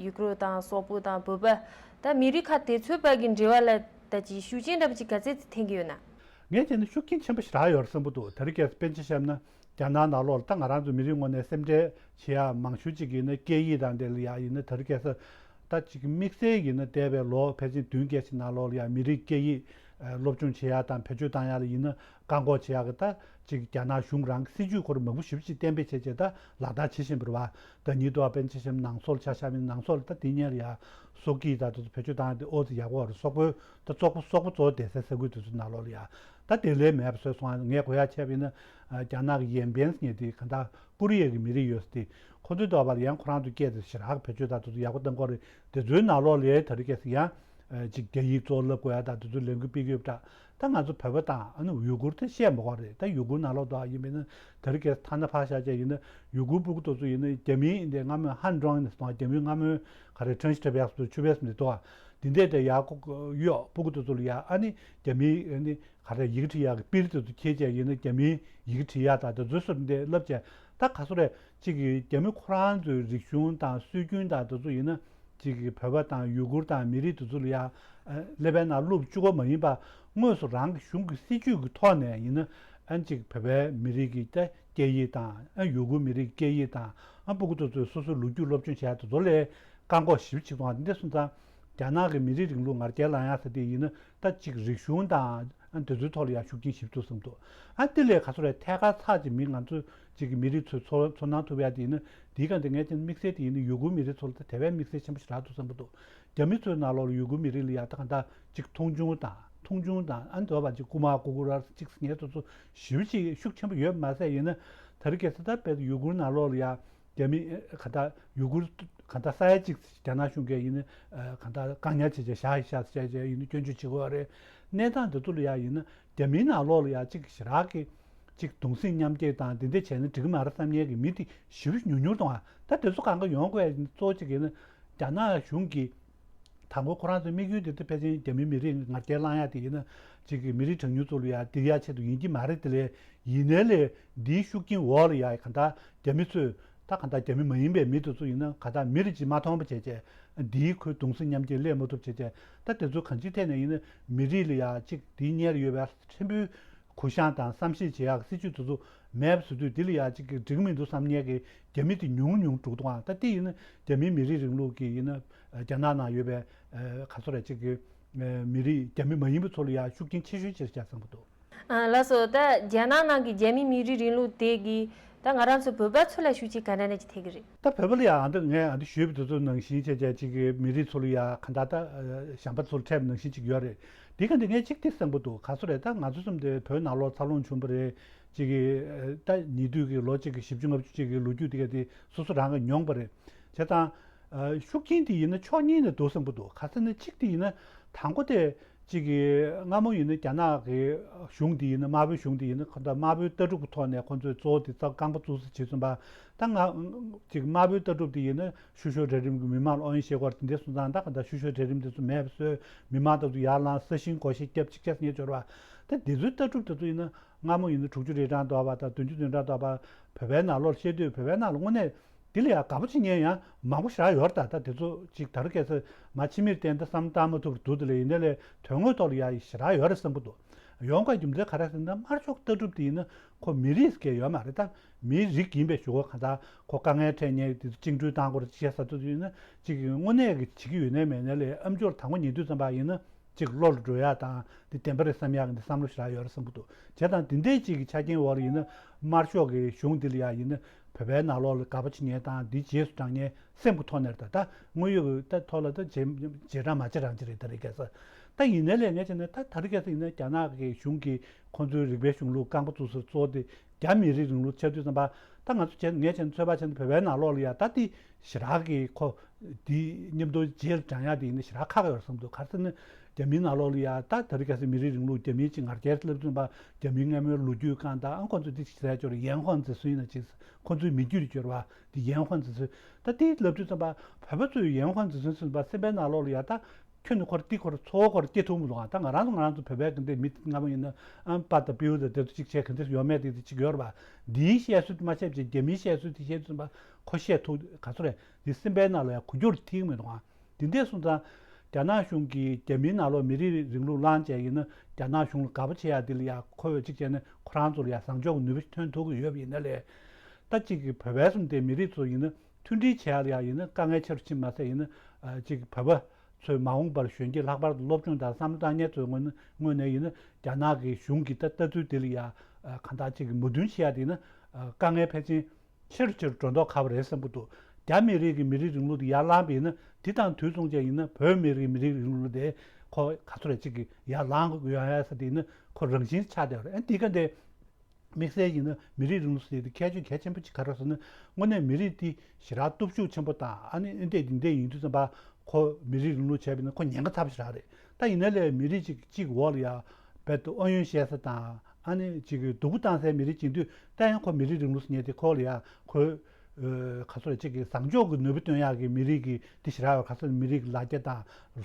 ཡུ་གུར་དང་སོག་པོ་དང་བོད་པ། ད་མི་རིགས་ཁག་དེ་ཚོའི་བར་གྱི་འབྲེལ་བ་ལ་ད་ཅིག་ཤུགས་རྐྱེན་འདྲ་པོ་ཅིག་ག་ཚད་ཅིག་འཐེན་གྱི་ཡོད་ན། ངས་བྱས་ན་ཤུགས་རྐྱེན་ཆེན་པོ་ཞེ་དྲག་ཡོད་རེད་བསམ་གྱི་འདུག་དེ་རིང་ཁ་སང་དཔེར་ན་ཆ་བཞག་ན། རྒྱ་ནག་ནང་ལོགས་ལ་ད་ང་རང་ཚོ་མི་རིགས་ངོས་ནས་སེམས་ཁྲལ་བྱེད་ཡ་མང་ཤོས་གཅིག་ཡིན་ན་སྐད་ཡིག་དང་དེ་ལ་ཡ་ཡིན་ན། དེ་རིང་ཁ་སང་ད་ཅིག་དམིགས་བསལ་ཡིན་ན་འདས་པའི་ལོ་ཕལ་ཆེར་བདུན་བརྒྱད་ཅིག་ནང་ལོགས་ལ་ཡ་མི་རིགས་སྐད་ཡིག་སློབ་སྦྱོང་བྱེད་ཡ་དང་བེད་སྤྱོད་བཏང་ཡ་ལ་ཡིན་ན་བཀག་འགོག་བྱེད་ཡ་གི་ད་ཅིག་རྒྱ་ནག་གཞུང་རང་གི་སྲིད་ཇུས་ཁོ་རང་མང་པོ་ཞེ་པོ་ཅིག་གཏན་འབེབས་བྱས་བྱས་ད་ལག་བསྟར་བྱེད་བཞིན་པ་རེད་པ། ད་ཉིད་དུ་བ་དཔེར་ན་ཆ་བཞག་ན་ནང་སོག་ལ་ཆ་བཞག་པ་ཡིན་ན་ནང་སོག་ལ་ད་དེ་སྔོན་ལ་ཡ་སོག་སྐད་ཡིག་དང་དེ་ཚོ་བེད་སྤྱོད་བཏང་ཡ་དེ་ཨོ་ཙི་ཡག་པོ་རེད། སོག་པོའི་ད་སོག་པོ་སོག་པོ་གཙོ་བོ་བསྡད་སའི་ས་ཁུལ་དེ་ཚོའི་ནང་ལོགས་ལ་ཡ། ད་དེ་ལས་མེད་པ་བཟོས་སོང་ང་། ངས་གོ་ཡ་བྱས་པ་ཡིན་ན། ཨ་རྒྱ་ནག་གི་ཡན་པེན་ཟེར་མཁན་དེ་གང་ལྟར་ཀོ་རི་ཡ་གི་མི་རིགས་ཡོད་ས་དེ། ཁོ་ཚོའི་ཐོག་ལ་ཡང་ཁོ་རང་ཚོའི་སྐད་དེ་ཞེ་དྲག་བེད་སྤྱོད་ད་དུ་ཡག་པོ་གཏོང་གི་ཡོད་རེད། དེ་ཚོའི་ནང་ལོགས་ལ་དེ་རིང་ཁ་སང་ཡང་ཅིག་རྒྱ་ཡིག་གཙོ་བོ་བསླབ་དགོས་ཡ་ད་དེ་ཚོའི་ལས་འགུལ་སྤེལ་གྱི་ཡོད་པ་འདྲ། ད་ང་ཚོ་བོད་པ་དང་ཨ་ནི་ཡུ་གུར་དེ་བཤད་མི་དགོས་རེད། ད་ཡུ་གུར་ནང་ལོགས་དུ་ཡིན་པ་ཡིན་ན་དེ་རིང་ཁ་སང་ཐ་ན་ཕར་བཞག་བྱས་ཡིན་ན་ཡུ་གུར་སྤུ་གུ་དེ་ཚོ་ཡིན་ན་རྒྱ་མིའི་འདི་སྔ་མོའི་ཧན་ཀྲུང་ནས་སོང་། རྒྱ་མིའི་སྔ་མོའི་ག་རེ་ཁྲོན་ཤི་ཁྲེ་བེག་སུ་ཆུ་བེག་སུ་འདི་དོ། འདི་འདྲས་དེ་ཡག་གཡོག་སྤུ་གུ་དེ་ཚོ་ལ་ཡ་ཨ་ནི་རྒྱ་མིའི་ཨ་ནི་ག་རེ་ཡི་གེ་བྲིས་ཡག་གི་པིར་དེ་ཚོ་འཁྱེར་བྱས་ཡིན་ན་རྒྱ་མིའི་ཡི་གེ་བྲིས་ཡག་དང་དེ་ཚོའི་སོ་འདི་བསླབ་བྱས། ད་ག་སོ་རེད། གཅིག་གིས་རྒྱ་མི་ཁོ་རང་ཚོའི་རིག་གཞུང་དང་སྲོལ་རྒྱུན་དང་དེ་ཚོ་ཡིན་ན་གཅིག་གིས་བོད་པ་དང་ཡུ་གུར་དང་མི་རིགས་དེ་ཚོ་ལ་ཡ་ཀླད་པའི་ནང་བླུགས་བཅུག་པ་མ་ཡིན་པ། དངོས་སུ་རང་གི་གཞུང་གི་སྲིད་ཇུས་ཀྱི་ཐོག་ནས་ཡིན་ན་ཨ་ནི་གཅིག་བོད་པའི་མི་རིགས་ཀྱི་ད་སྐད་ཡིག་དང་ཨ་ཡུ་གུར་མི་རིགས་སྐད་ཡིག་དང་ཨ་སྤུ་གུ་དེ་ཚོས་སོ་སོའི་ལོ་རྒྱུས་སློབ་སྦྱོང་བྱེད་ཡག་དེ་ཚོ་ལ་བཀག་འགོག་ཞེ་པོ་ཅིག་གཏོང་བ། འདི་འདྲ་སོང་ཙང་རྒྱ་ནག་གི་མི་རིགས་རིང་ལུགས་ང་རྒྱལ་ལངས་ཡག་ཟེར་དེ་ཡིན་ན་ད་གཅིག་རིག་གཞུང་དང་ ཨ་འདི་ཚོའི་ཐོག་ལ་ཡང་ཤུགས་རྐྱེན་ཞིབ་ཐུབ་བསམ་འདུག་ཨ་དེ་ལས་ག་ཚོད་རེད། ཐད་ཀར་ཚར་གྱི་མི་ང་ཚོ་གཅིག་གི་མི་རིགས་ཚོས་ཚོར་ཚོར་སྣང་ཐུབ་ཡ་དེ་ཡིན་ན། དེའི་སྒང་དེ་ངས་ཀྱང་དམིགས་བསལ་དེ་ཡིན་ན་ཡུ་གུར་མི་རིགས་ཚོ་ལ་ད་དེ་བས་དམིགས་བསལ་ཆེན་པོ་ཞིག་རག་འདུག་བསམ་གྱི་འདུག་རྒྱ་མི་ཚོའི་ནང་ལོགས་ལ་ཡུ་གུར་མི་རིགས་ལ་ཡ་ད་ག་འདྲ་གཅིག་མཐོང་ཆུང་དང་མཐོང་ཆུང་དང་ཨ་འདོད་པ་གཅིག་རྐུ་མ་རྐུ་རྐུ་ར་གཅིག་ངས་དེ་ཚོ་ཞིབ་ཅིག་ཤུགས་ཆེན་པོ་ཡོད་མ་ཟད་ཡིན་ན། ད་རེས་ཁ་སང་ད་དཔེ་ཡུ་གུར་ནང་ལོགས་ལ་ཡ་རྒྱ་མི་ག་ད་ཡུ་གུར་ག་ད་ས་ཡ་གཅིག་རྒྱ་ནག་གཞུང་གིས་ཡིན་ན་ག་ད་བཀག་ཉར་བྱས་བྱས་བཞག་བཞག་བྱས་བྱས་ཡིན་ན་སྐྱོན་བརྗོད་བྱེད་དགོས་པ་རེད། གནས་སྟངས་འདི་ཚོ་ལ་ཡ་ཡིན་ན་རྒྱ་མིའི་ནང་ལོགས་ལ་ཡ་གཅིག་ཞེ་དྲག་གི་གཅིག་གདུང་སེམས་མཉམ་སྐྱེད་དང་འདི་འདྲ་བྱས་ན་འགྲིག་གི་མ་རེད་བསམ་མཁན་གྱི་མི་དེ་ཞེ་པོ་ཉུང་ཉུང་གཏོང་བ། ད་དེ་ཚོ་གང་ག་ཡོང་དགོས་ཡ་གཙོ་བོ་གཅིག་ཡིན་ན་རྒྱ་ནག་གཞུང་གིས་དང་པོ་ཁོ་རང་ཚོའི་དམིགས་ཡུལ་དེ་ད་ཕལ་ཆེར་རྒྱ་མི་མི་རིགས་ང་རྒྱལ་བླང་ཡ་དེ་ཡིན་ན་གཅིག་གི་མི་རིགས་གྲངས་ཉུང་ཚོ་ལ་ཡ་འདི་ཡ་ཆེད་དུ་ཡིན་གྱི་མ་རེད། དེ་ལས་ཡིན་ནའི་ལས་འདིའི་ཤུགས་རྐྱེན་འོག་ལ་ཡ་ག་ད་རྒྱ་མི་ཚོས་ད་ག་ད་རྒྱ་མི་མ་ཡིན་པའི་མི་དེ་ཚོ་ཡིན་ན་ག་ད་མི་རིགས་གཅིག་མ་མཐོང་བ་བྱས་བྱས་འདིའི་ཁོའི་གདུང་སེམས་མཉམ་སྐྱེད་སླེབས་མ་ཐུབ་བྱས་བྱས་ད་དེ་ཚོ་གང་ཅིའི་ཐད་ནས་ཡིན་ན་མི་རིགས་ལ་ཡ་གཅིག་འདིའི་སྔོན་ལ་ཡོད་པའི་ཕྲན་བུའི་གུ་བཤངས་དང་བསམ་ཤེས་བྱེད་ཡག་སྲིད་ཇུས་དེ་ཚོ་མེད་པ་བཟོ་དུས་འདི་ལ་ཡ་གཅིག་གི་འགྲིག་མི་འདུག་བསམ་མཁན་གྱི་རྒྱ་མི་དེ་ཉུང་ཉུང་འགྲོ་གི་འདུག་ཨ་ད་དེ་ཡིན་ན་རྒྱ་མིའི་མི་རིགས་རིང་ལུགས་ཀྱི་ཡིན་ན་རྒྱ་ནག་ནང་ཡོད་པའི་ག་ཚོད་རེད་གཅིག་གི་མི་རིགས་རྒྱ་མི་མ་ཡིན་པ་ཚོ་ལ་ཡ་ཤུགས་རྐྱེན་ཆེ་ཤོས་ཅིག་རེད་བསམ་གྱི་འདུག་ཨ་ལགས་སོ། ད་རྒྱ་ནག་ནང་གི་རྒྱ་མི་མི་རིགས་རིང་ལུགས་དེ་གིས་ད་ང་རང་ཚོ་བོད་པ་ཚོ་ལ་ཤུགས་རྐྱེན་ག་འདྲ་ཅིག་ཐེབས་ཀྱི་རེད། ད་བོད་པ་ལ་ཡ་ཨ་འདི་ངས་ཨ་འདི་ཞུས་པ་དེ་ཚོ་ནང་བཞིན་བྱས་བྱས་གཅིག་གི་མི་རིགས་ཚོ་ལ་ཡ་ག་འདྲ་ད་གཞན་པ་ཚོ་ལ་འཕྲད་པ་ནང་བཞིན་ཅིག་ཡོད་རེད། དེ་ག་འདི་ངས་གཅིག་དེ་བསམ་གྱི་འདུག་ག་ཚོད་རེད། ད་ང་ཚོ་ཙམ་དེ་བོད་ནང་ལོགས་འཚར་ལོངས་བྱུང་བ་རེད། གཅིག་གི་ད་ཉེ་དུས་ཀྱི་ལོ་གཅིག་གི་བཞི་བཅུ་ལྔ་བཅུ་གཅིག་གི་ལོ་རྒྱུས་དེ་ག་དེ་སོ་སོ་རང་གིས་མྱོང་བ་རེད། བྱས་ཙང་ཤུགས་རྐྱེན་དེ་ཡིན་ན་ཕྱོགས་གཉིས་ནས་འདུག་བསམ་གྱི་འདུག་ག་ཚོད་ནས་གཅིག་དེ་ཡིན་ན་དང་པོ་དེ་གཅིག་གི་སྔ་མོ་ཡིན་ན་རྒྱ་ནག་གི་གཞུང་དེ་ཡིན་ན་དམར་པོའི་གཞུང་དེ་ཡིན་ན་ཁོ་ད་དམར་པོའི་ལྟ་གྲུབ་ཀྱི་ཐོག་ནས་ཁོ་ཚོས་གཙོ་བོ་དེ་ཚོ་རྐང་པ་བཙུགས་ས་བྱས་ཙམ་པ་ད་ང་གཅིག་དམར་པོའི་ལྟ་གྲུབ་དེ་ཡིན་ན་ཤུ་ཤོ་གྲལ་རིམ་གྱི་མི་མང་ལ་ཨོ་ཡིན་ཤེས་སྐོར་དེ་འདྲའི་སོང་ཙང་ད་ག་ད་ཤུ་ཤོ་གྲལ་རིམ་དེ་ཚོ་མེད་པ་བཟོས་མི་མང་དག་ཏུ་ཡར་ལངས་ས་ཞིང་སྒོ་ཤེས་སྐྱབས་གཅིག་ཆ་ངེས་འབྱོར་བ་ད་དེ་ཚོའི་ལྟ་གྲུབ་དེ་ཚོ་ཡིན་ན། སྔ་མོ་ཡིན་ན་དྲུག་ཅུ་རེ་གྲངས་འདུག་པ་དང་བདུན་ཅུ་བདུན་གྲངས་འདུག་པ་བོད་པའི་ནང་ལོགས་བཤད་དུས་བོད་པའི་ནང་ལ་དངོས་གནས་འདི་ལ་ཡང་དགའ་པོ་བྱེད་མཁན་ཡང་མང་པོ་ཞེ་དྲག་ཡོད་རེད། ད་ད་དེ་ཚོ་ཅིག་ད་རུང་གལ་སྲིད་མ་ཕྱི་མིར་བརྟེན་ཏེ་བསམ་བློ་བཏང་མ་ཐུབ་པར་འདུག་དེ་ལ་ཡིན་ནའི་ལས་དོན་དངོས་ཐོག་ལ་ཡང་ཞེ་དྲག་ཡོད་རེད་བསམ་གྱི་འདུག་ཡོང་དགོས་རྒྱུ་མཚན་ག་རེ་ཟེར་ན་དམར་ཤོག་ལྟ་གྲུབ་དེ་ཡིན་ན་ཁོ་མི་རིགས་སྐད་ཡོད་མ་རེད། ད་མིའི་རིགས་ཡིན་པའི་གཞུག་གུ་གང་ལྟར་ཁོ་དཀའ་ངལ་འཕྲད་མཁན་དེ་ཚོ་བཅིངས་འགྲོལ་བཏང་དགོས་རེད་ཅེས་ཟེར་དུས་ཡིན་ན་ཅིག་དངོས་གནས་ཀྱི་བྱེད་ཀྱི་ཡོད་ནའི་མེད་ནའི་ལས་ཨ་མཆོག་དང་པོ་ཉེ་དུས་ཙམ་པ་ཡིན་ན། ཅིག་བློ་ལ་འགྲོ་ཡག་དང་འདི་བདེན་པ་རེད་བསམ་ཡག་གི་འདི་བསམ་བློ་ཞེ་དྲག་ཡོད་རེད་བསམ་གྱི་འདུག་བྱས་ཙང་འདི་འདྲའི་ཅིག་གི་ཆ་རྐྱེན་འོག་ལ་ཡིན་ན་དམར་ཤོག་གི་གཞུང་འདི་ལ་ཡ་ཡིན་ན་བོད་པའི་ནང་ལོགས་ལ་དགའ་པོ་བྱེད་མཁན་དང་འདི་རྗེས་སུ་འབྲང་མཁན་སེམས་ཀྱི་ཐོག་ནས་རེད། ད་ད་དངོས་ཡོད་ཀྱི་ད་ཐོག་ལ་ད་བྱེད་བྱེད་རང་མ་བྱེད་རང་ཅིག་རེད། ད་རེས་ཁ་སང་ད་ཡིན་ནའི་ལས་ངས་བྱས་ན་ད་ད་རེས་ཁ་སང་ཡིན་ན་རྒྱ་ནག་གི་གཞུང་གིས་ཁོང་ཚོའི་རིག་པའི་གཞུང་ལུགས་རྐང་པ་བཙུགས་སར་གཙོ་བོ་དེ་རྒྱ་མི་རིགས་རིང་ལུགས་ཆགས་དུས་ཙམ་པ་ད་ང་ཚོ་བྱས་ངས་བྱས་ན་ཚོད་དཔག་བྱས་ན་བོད་པའི་ནང་ལོགས་ལ་ཡ་ད་འདི་ཞེ་དྲག་གི་ཁོ་འདི་མཉམ་དུ་རྗེས་ལ་འབྲང་ཡག་དེ་ཡིན་ན་ཞེ་དྲག་ཁག་ཡོད་རེད་བསམ་འདུག་ག་རེ་ཟེར་ན་རྒྱ་མིའི་ནང་ལོགས་ལ་ཡ་ད་ད་རེས་ཁ་སང་མི་རིགས་རིང་ལུགས་རྒྱ་མིའི་ཅིག་ང་རྒྱལ་སླེབས་དུས་ཙམ་པ་རྒྱ་མིའི་སྔ་མོའི་ལོ་རྒྱུས་སྒང་དང་ཨ་ཁོ་ཚོ་འདི་ཞེ་དྲག་སྦྱོར་ཡན་ཧོན་ཙི་སུན་ཡིན་ན་ཅིག་ཁོ་ཚོའི་མི་རྒྱུད་ལ་སྦྱོར་བ་འདི་ཡན་ཧོན་ཙི་སུན་ད་དེ་ལབ་དུས་ཙམ་པ་བོད་པ་ཚོས་ཡན་ཧོན་ཙི་སུན་ཟེར་བ་སེམས་པའི་ནང་ལོགས་ལ་ཡ་ད། ཁྱོད་ནི་ཁོར་ཏི་ཁོར་ཚོ་ཁོར་སྐྱེ་ཐུབ་མི་འདུག་ཨ་ད་ང་རང་ཚོ་ང་རང་ཚོ་བོད་པའི་གི་འདི་མི་སྔ་མོ་ཡིན་ན་ཨམ་པ་དང་པིའུ་དང་དེ་ཚོ་གཅིག་བྱས་ག་འདྲ་ཡོད་མེད་དེ་དེ་གཅིག་ཡོད་རེད་པ། འདིའི་བཤད་སྲོལ་དེ་མ་བཤད་བྱས་རྒྱ་མིའི་བཤད་སྲོལ་དེ་བཤད་དུས་ཙམ་པ་ཁོ་བཤད་ཐུབ་ག་ཚོད་རེད། འདི་སེམས་པའི་ནང་ལ་ཡང་འགུལ་སྐྱོད་ཐིག་མི་འདུག་ཨ། འདི་འདྲས་སོང་ཙང་རྒྱ་ནག་གཞུང་གིས་རྒྱ་མིའི་ནང་ལོགས་མི་རིགས་རིང་ལུགས་བླངས་བྱས་ཡིན་ན་རྒྱ་ནག་གཞུང་ལ་དགའ་པོ་བྱེད་ཡག་འདི་ལ་ཡང་ཁོ་བོས་གཅིག་བྱས་ན་ཁོ་རང་ཚོ་ལ་ཡང་བཟང་ཕྱོགས་ཀྱི་ནུས་པ་ཐོན་ཐུབ་ཀྱི་ཡོད་པ་ཡིན་ན་ལས། ད་གཅིག་གི་བོད་པའི་གསུམ་དེ་མི་རིགས་ཚོ་ཡིན་ན་མཐུན་སྒྲིལ་བྱེད་ཡག་ལ་ཡང་ཡིན་ན་དཀའ་ངལ་ཆེ་རུ་ཕྱིན་མ་ཟད་ཡིན་ན་ཨ་གཅིག་གི་བོད་པ་ཚོས་མ་འོངས་པར་གཞོན་སྐྱེས་ལྷག་པར་དུ་སློབ་སྦྱོང་དང་བསམ་བློ་བཏང་མཁན་ཚོའི་ངོས་ནས་ངོས་ནས་ཡིན་ན་རྒྱ་ནག་གི་གཞུང་གི་ད་ལྟ་ཚུལ་དེ་ལ་ཡང་ཨ་གང་ལྟར་གཅིག་གི་མོས་མཐུན་བྱེད་ཡག་དེ་ཡིན་ན་ཨ་དཀའ་ངལ་ཕལ་ཆེར་ཆེ་རུ་ཆེ་རུ་འགྲོ་མདོག་ཁ་པོ་རེད་བསམ་གྱི་འདུག་རྒྱ་མི་རིགས་ཀྱི་མི་རིགས་རིང་ལུགས་དེ་ཡར་ལངས་པ་ཡིན་ན་དེ་དང་དུས་མཚུངས་བྱས་ཡིན་ན་བོད་མི་རིགས་ཀྱི་མི་རིགས་རིང་ལུགས་དེ་ཁོ་ག་ཚོད་རེད་གཅིག་གི་ཡར་ལངས་ཡོང་ཡག་ས་དེ་ཡིན་ན་ཁོ་རང་བཞིན་ཆགས་བསྡད་པ་རེད། ཨ་འདི་ག་འདི། དམིགས་བསལ་ཡིན་ན་མི་རིགས་རིང་ལུགས་ཟེར་དེ་ཁྱད་ཆོས་གལ་ཆེན་པོ་ཅིག་ག་རེ་ཟེར་ན་དངོས་གནས་མི་རིགས་དེ་ཞེ་དྲག་སྟོབས་ཤུགས་ཆེན་པོ་དང་ཨ་ནི་ཨེ་འདྲས་འདི་འདྲས་ཡིན་དུས་ཙམ་པ་ཁོ་མི་རིགས་རིང་ལུགས་བྱས་པ་ཡིན་ན་ཁོ་ཉེན་ཁ་ཚ་པོ་ཞེ་དྲག་རེད། ད་ཡིན་ན་ལས་མི་རིགས་གཅིག་གཅིག་འོག་ལ་ཡ་རྦད་དེ་ཨོ་ཡོན་བཤད་ས་དང་ཨ་ནི་གཅིག་གི་སྡུག་པོ་བཏང་སའི་མི་རིགས་ཡིན་དུས་ད་ཡང་ཁོ་མི་རིགས་རིང་ལུགས་ཟེར་མཁན་དེ་ཁོ་ལ་ཡ་ཁོའི་ཨ་ག་ཚོད་རེད་གཅིག་གི་བཟང་ཕྱོགས་ཀྱི་ནུས་པ་བཏོན་ཡག་གི་མི་རིགས་ཀྱི་དེ་ཞེ་དྲག་ཡོད། ག་ཚོད་མི་རིགས་ཀྱི་ལ་རྒྱ་དང་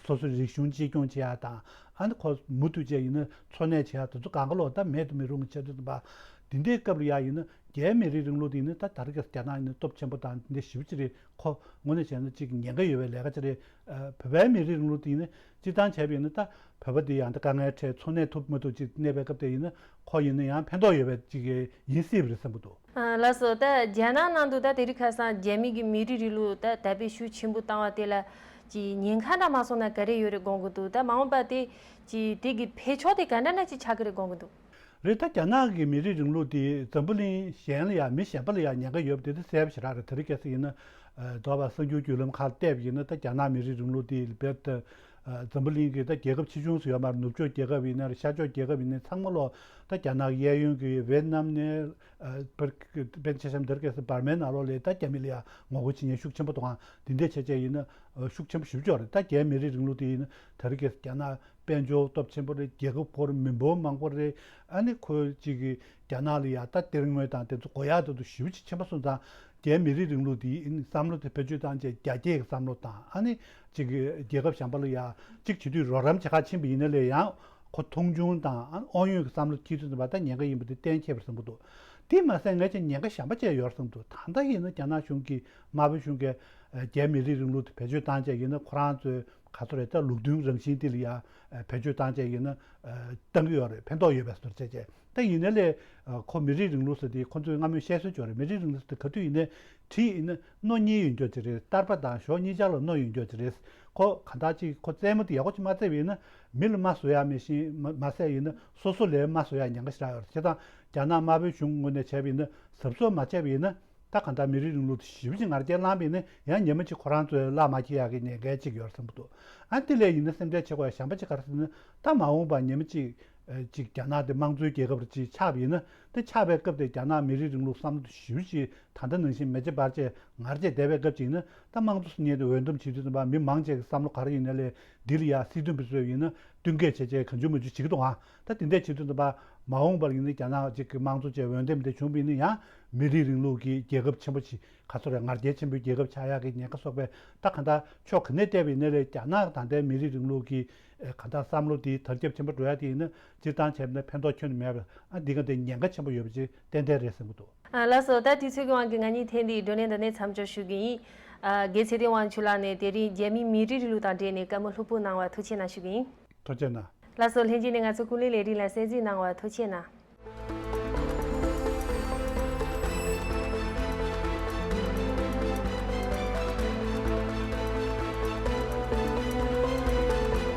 སོ་སོའི་རིག་གཞུང་གཅེས་སྐྱོང་བྱེད་ཡག་དང་ཨ་ནི་ཁོ་མུ་མཐུད་བྱས་ཡིན་ན་འཚོ་གནས་བྱེད་ཡག་དེ་ཚོ་གང་ག་ལོག་ད་མེད་དུ་མི་རུང་གི་ཆགས་དུས་ཙམ་པ། འདི་འདྲའི་སྐབས་ལ་ཡ་ཡིན་ན་རྒྱའི་མི་རིགས་རིང་ལུགས་དེ་ཡིན་ན་ད་ད་རེས་ཀྱི་རྒྱ་ནག་ཡིན་ན་སྟོབས་ཆེན་པོ་དང་འདི་འདྲ་ཞེ་པོ་ཅིག་རེད། ཁོ་དངོས་གནས་བྱས་ན་གཅིག་ཉེན་ཁ་ཡོད་པའི་ལས་ཀ་ཅིག་རེད། ཨ་བོད་པའི་མི་རིགས་རིང་ལུགས་དེ་ཡིན་ན་སྤྱིར་བཏང་བྱས་པ་ཡིན་ན་ད་བོད་པ་དེ་ཡང་ད་དཀའ་ངལ་འཕྲད་འཚོ་གནས་ཐུབ་མ་ཐུབ་ཅིག་གནས་པའི་སྐབས་དེ་ཡིན་ན་ཁོ་ཡིན་ན་ཡང་ཕན་ཐོགས་ཡོད་པའི་ཅིག་ཡིན་སྲིད་པ་རེད་བསམ་གྱི་འདུག་ཨ་ལགས་སོ། ད་རྒྱ་ནག་ནང་དུ་ད་དེ་རིང་ཁ་སང་རྒྱ་མི་གི་མི་རིགས་རིང་ལུགས་ད་དར་སྤེལ་ཤུགས་ཆེན་པོ་བཏང་བ་དེ་ལ་ ཀྱི་ཉེན་ཁ་འདྲ་མ་སོང་ན་ག་རེ་ཡོད་རེད་དགོངས་ཀྱི་འདུག་ད་མ་འོངས་པ་དེ་ཀྱི་དེ་གི་འཕེལ་ཕྱོགས་དེ་ག་འདྲ་འདྲ་ཅིག་ཆགས་ཀྱི་རེད་དགོངས་ཀྱི་འདུག་རེད། ད་རྒྱ་ནག་གི་མི་རིགས་རིང་ལུགས་དེ་འཛམ་བུ་གླིང་གཞན་ལ་ཡང་མི་གཞན་པ་ལ་ཡང་ཉེན་ཁ་ཡོད་པ་དེ་དེ་གསལ་པོ་ཞེ་དྲག་རེད། དེ་རིང་ཁ་སང་ཡིན་ན་ཨ་དོ་བ་གསར་འགྱུར་བརྒྱུད་ལམ་ཁག་བལྟས་པ་ཡིན་ན་ད་རྒྱ་ནག་མི་རིགས་རིང་ལུགས་དེ་རྦད་དེ་ཨ་འཛམ་བུ་གླིང་གི་ད་རྒྱལ་ཁབ་ཆེ་ཆུང་སུ་ཡོད་མ་རེད། ནུབ་ཕྱོགས་རྒྱལ་ཁབ་ཡིན་ན་རེད། ཤར་ཕྱོགས་རྒྱལ་ཁབ་ཡིན་ན་ཚང་མ་ལོ་ད་རྒྱ་ནག་གཡས་གཡོན་གྱི་ཝེ་ཏི་ནམ་ནས་ཨ་བར་དཔེར་ཆ་བཞག་ན་དེ་རིང་ཁ་སང་འབར་མའི་ནང་ལོགས་ལ་ད་རྒྱ་མི་ལ་ཡང་ངོ་རྒོལ་བྱེད་མཁན་ཤུགས་ཆེན་པོ་འདུག་ཨང་། དེ་འདྲའི་བྱས་བྱས་ཡིན་ན་ཨ་ཤུགས་ཆེན་པོ་ཞེ་པོ་ཅིག་ཡོད་རེད། ད་རྒྱའི་མི་རིགས་རིང་ལུགས་དེ་ཡིན་ན་དེ་རིང་ཁ་སང་རྒྱ་ནག་དཔལ་འབྱོར་སྟོབས་ཆེན་པོ་རེད། རྒྱལ་ཁབ་ཁོ་རང་མི་འབོར་མང་པོ་རེད། ཨ་ནི་ཁོ་གཅིག་གིས་རྒྱ་ནག་ལ་ཡ་ད་གཏེར་དངུལ་དང་དེ་ཚོ་དགོས་ཡག་དེ་ཚོ་ཞེ་པོ་ཅིག་ཕྱིན་པ་སོང་ཙང་རྒྱའི་མི་རིགས་རིང་ལུགས་དེའི་བསམ་བློ་དེ་བེད་སྤྱོད་བཏང་བྱས་རྒྱ་སྐྱེད་ཀྱི་བསམ་བློ་དང་ཨ་ནི་གཅིག་གིས་རྒྱལ་ཁབ་གཞན་པ་ལ་ཡ་གཅིག་བྱེད་དུས་རོགས་རམ་བྱེད་ག་ཕྱིན་པ་ཡིན་ན་ལས་ཡང་ཁོ་མཐོང་ཆུང་དང་ཨ་དབང་ཡོད་ཀྱི་བསམ་བློ་འཁྱེར་ཚུལ་དེ་མ་ད་ཉེན་ཁ་ཡིན་པ་དེ་གཏན་འཁེལ་བ་རེད་བསམ་གྱི་འདུག་དེ་མ་ཟད་ངས་ཀྱང་ཉེན་ཁ་གཞན་པ་བཅས་ཡོད་རེད་བསམ་གྱི་འདུག་ད་ལྟ་ཡིན་ན་རྒྱ་ནག་གཞུང་གིས་དམར་པོའི་གཞུང་གིས་རྒྱའི་མི་རིགས་རིང་ལུགས་དེ་བེད་སྤྱོད་བཏང་བྱས་ཡིན་ན་ཁོ་རང་ཚོའི་ག་ཚོད་རེད། ད་ལུགས་མཐུན་རང་བཞིན་དེ་ལ་ཡ་བེད་སྤྱོད་བཏང་བྱས་ཡིན་ན་བཏང་གི་ཡོད་རེད། ཕན་ཐོགས་ཡོད་པའི་བཟོ་འདྲ་བྱས་བྱས། ད་ཡིན་ནའི་ལས་ཁོ་མི་རིགས་རིང་ལུགས་ཟེར་དེ་ཁོ་ཚོས་སྔ་མོའི་བཤད་སྲོལ་ཅིག་ཡོད་རེད། མི་རིགས་རིང་ལུགས་ཟེར་དེ་ག་དུས་ཡིན་ནའི་གྲས་ཡིན་ན་རྣོ་གཉིས་ཡོད་རྒྱུ་ཅིག་རེད། སྟར་པ་དང་ཞོག་གཉིས་ཆར་ལ་རྣོ་ཡོད་རྒྱུ་ཅིག་རེད། ཁོ་ག་འདྲ་ཅིག་ཁོ་རྩེད་མོ་དེ་ཡག་པོ་ཅིག་མ་རྩེས་པ་ཡིན་ན་མི་ལ་མ་བཟོ་ཡ་མེད་བཞིན་མ་མ་ཟད་ཡིན་ན་སོ་སོ་ལས་མ་བཟོ་ཡ་ཉེན་ཁ་ཞེ་དྲག་ཡོད་རེད། བྱས་ཙང་རྒྱ་ནག་དམར་པོའི་གཞུང་ངོས་ནས་བྱས་པ་ཡིན་ན་གཟབ་གཟབ་མ་བྱས་པ་ཡིན་ན། ད་གང་ལྟར་མི་རིགས་རིང་ལུགས་དེ་ཞེ་པོ་ཅིག་ངར་སྐད་ལངས་པ་ཡིན་ན་ཡང་ཉི་མ་གཅིག་ཁོ་རང་ཚོའི་བླ་མ་འཁྱེར་ཡག་གི་ཉེན་ཁ་ཅིག་ཡོད་བསམ་གྱི་འདུག་ཨ་དེ་ལས་ཡིན་ན་སེམས་ཁྲལ་བྱེད་དགོས་ཡ་གཞན་པ་ཅིག་ག་རེ་ཟེར་ན། ད་མ་འོངས་པར་ཉི་མ་གཅིག་ཨ་ཅིག་རྒྱ་ནག་དེ་དམངས་གཙོའི་རྒྱལ་ཁབ་རེ་ཅིག་ཆགས་པ་ཡིན་ན། དེ་ཆགས་པའི་སྐབས་དེ་རྒྱ་ནག་མི་རིགས་རིང་ལུགས་བསམ་བློ་དེ་ཞེ་པོ་ཅིག་ད་ལྟ་ནང་བཞིན་མེ་ལྕེ་འབར་བྱས་ངར་བྱས་བསྡད་པའི་སྐབས་ཅིག་ཡིན་ན། ད་དམངས་གཙོ་ཟེར་མཁན་དེ་འོས་འདེམས་བྱེད་དུས་ཙམ་པ་མི་མང་ཆེ་གི་བསམ་བློ་ག་རེ་ཡིན་ན་ལས་འདི་ལ་ཡ་སྲིད་དོན་པ་ཚོས་ཡིན་ན་བསྟུན་མཁས་བྱས་བྱས་གང་བྱུང་མང་བྱུང་བྱེད་ཀྱི་འདུག་ཨང་། ད་དེ་འདྲས་བྱེད་དུས་ཙམ་པ་མ་འོངས་པར་ཡིན་ན་རྒྱ་ནག་ཅིག་གི་དམངས་གཙོ་བཅས་འོས་འདེམས་དེ་བྱུང་བ་ཡིན་ན་ཡང་མི་རིགས་རིང་ལུགས་ཀྱི་རྒྱལ་ཁབ་ཆེན་པོ་ཅིག་ག་ཚོད་རེད། ངར་རྒྱལ་ཆེན་པོའི་རྒྱལ་ཁབ་ཆགས་ཡག་གི་ཉེན་ཁ་སོགས་པའི་ད་གང་ལྟར་ཕྱོགས་ག་ནས་བལྟས་པ་ཡིན་ན་ལས་རྒྱ་ནག་ད་ལྟའི་མི་རིགས་རིང་ལུགས་ཀྱི་ཨེ་གང་ལྟར་བསམ་བློ་དེ་དར་ཁྱབ་ཆེན་པོ་འགྲོ་ཡག་དེ་ཡིན་ན་སྤྱིར་བཏང་བྱས་པ་ན་ཕན་ཐོགས་ཁྱོན་ནས་མེད་པ། ཨ་འདི་ག་དེ་ཉེན་ཁ་ཆེན་པོ་ཡོད་པ་ཅིག་ཏན་ཏན་རེད་བསམ་གྱི་འདུག་ཨ་ལགས་སོ། ད་དུས་ཚོད་ཀྱི་དབང་གིས་ང་གཉིས་ཐེངས་འདིའི་བགྲོ་གླེང་འདི་ནས་མཚམས་འཇོག་ཞུ་གི་ཡིན། ཨ་རྒན་ཚེ་བརྟན་དབང་ཕྱུག་ལགས་ནས་དེ་རིང་རྒྱ་མིའི་མི་རིགས་རིང་ལུགས་དང་འབྲེལ་ནས་བཀའ་མོལ་ལྷུག་པོ་གནང་བར་ཐུགས་རྗེ་གནང་ཞུ་གི་ཡིན། ཐུགས་རྗེ་གནང་། ལགས་སོ། ལྷན་རྒྱས་ནས་ང་ཚོ་ཀུན་གླེང་ལས་རིམ་ལ་གསན་གཟིགས་གནང་བར་ཐུགས་རྗེ་གནང་།